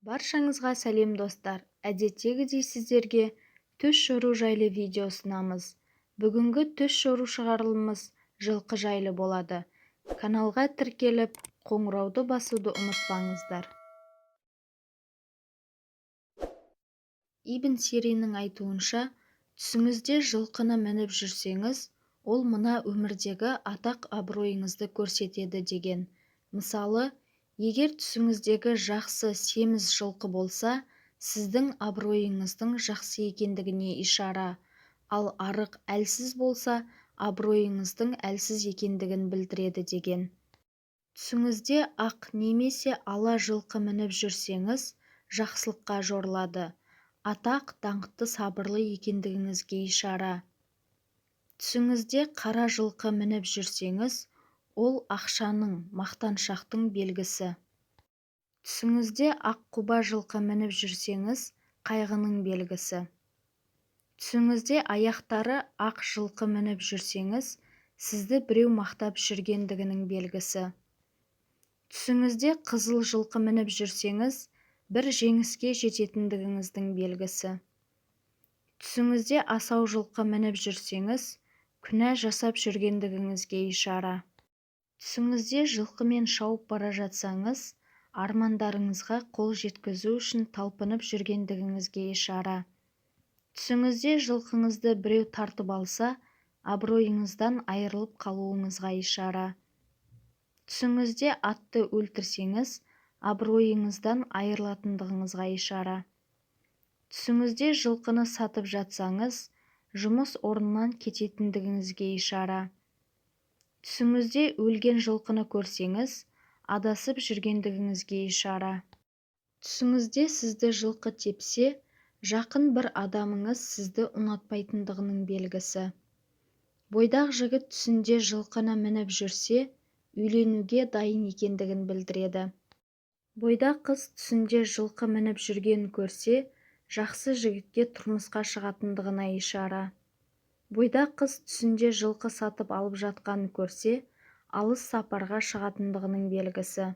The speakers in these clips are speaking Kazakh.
Баршаңызға сәлем, достар! Әдеттегідей сіздерге түс жору жайлы видео ұсынамыз. Бүгінгі түс жору шығарылымымыз жылқы жайлы болады. Каналға тіркеліп, қоңырауды басуды ұмытпаңыздар. Ибн Сириннің айтуынша, түсіңізде жылқыны мініп жүрсеңіз, ол мына өмірдегі атақ-абыройыңызды көрсетеді деген. Мысалы, егер түсіңіздегі жақсы семіз жылқы болса, сіздің абыройыңыздың жақсы екендігіне ишара, ал арық, әлсіз болса, абыройыңыздың әлсіз екендігін білдіреді деген. Түсіңізде ақ немесе ала жылқы мініп жүрсеңіз, жақсылыққа жорылады, атақ, даңқты, сабырлы екендігіңізге ишара. Түсіңізде қара жылқы мініп жүрсеңіз, ол ақшаның, мақтаншақтың белгісі. Түсіңізде ақ құба жылқы мініп жүрсеңіз, қайғының белгісі. Түсіңізде аяқтары ақ жылқы мініп жүрсеңіз, сізді біреу мақтап жүргендігінің белгісі. Түсіңізде қызыл жылқы мініп жүрсеңіз, бір жеңіске жететіндігіңіздің белгісі. Түсіңізде асау жылқы мініп жүрсеңіз, күнә жасап жүргендігіңізге ишара. Түсіңізде жылқымен шауып бара жатсаңыз, армандарыңызға қол жеткізу үшін талпынып жүргендігіңізге ишара. Түсіңізде жылқыңызды біреу тартып алса, абыройыңыздан айырылып қалуыңызға ишара. Түсіңізде атты өлтірсеңіз, абыройыңыздан айырылатындығыңызға ишара. Түсіңізде жылқыны сатып жатсаңыз, жұмыс орнынан кететіндігіңізге ишара. Түсіңізде өлген жылқыны көрсеңіз, адасып жүргендігіңізге ишара. Түсіңізде сізді жылқы тепсе, жақын бір адамыңыз сізді ұнатпайтындығының белгісі. Бойдақ жігіт түсінде жылқыны мініп жүрсе, үйленуге дайын екендігін білдіреді. Бойдақ қыз түсінде жылқы мініп жүргенін көрсе, жақсы жігітке тұрмысқа шығатындығына ишара. Бойдақ қыз түсінде жылқы сатып алып жатқанын көрсе, алыс сапарға шығатындығының белгісі.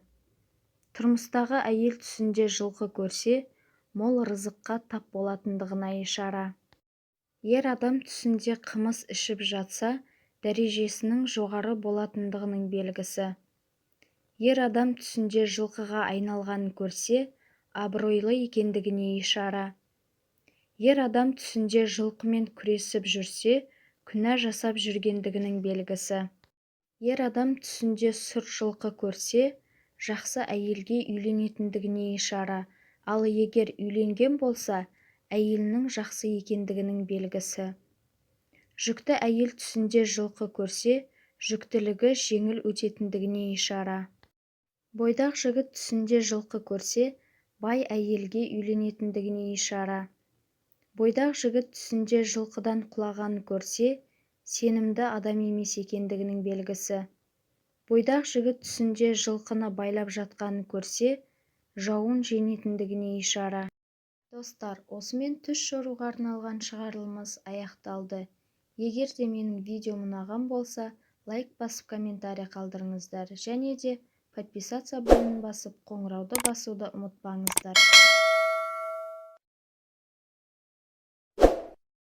Тұрмыстағы әйел түсінде жылқы көрсе, мол рызыққа тап болатындығына ишара. Ер адам түсінде қымыз ішіп жатса, дәрежесінің жоғары болатындығының белгісі. Ер адам түсінде жылқыға айналғанын көрсе, абыройлы екендігіне ишара. Ер адам түсінде жылқымен күресіп жүрсе, күнә жасап жүргендігінің белгісі. Ер адам түсінде сұр жылқы көрсе, жақсы әйелге үйленетіндігіне ишара, ал егер үйленген болса, әйелінің жақсы екендігінің белгісі. Жүкті әйел түсінде жылқы көрсе, жүктілігі жеңіл өтетіндігіне ишара. Бойдақ жігіт түсінде жылқы көрсе, бай әйелге үйленетіндігіне ишара. Бойдақ жігіт түсінде жылқыдан құлағанын көрсе, сенімді адам емес екендігінің белгісі. Бойдақ жігіт түсінде жылқыны байлап жатқанын көрсе, жауын жеңетіндігіне ишара. Достар, осымен түс жоруға арналған шығарылымыз аяқталды. Егер де менің видеом ұнаған болса, лайк басып, комментарий қалдырыңыздар және де подписаться бөлімін басып, қоңырауды басуды ұмытпаңыздар.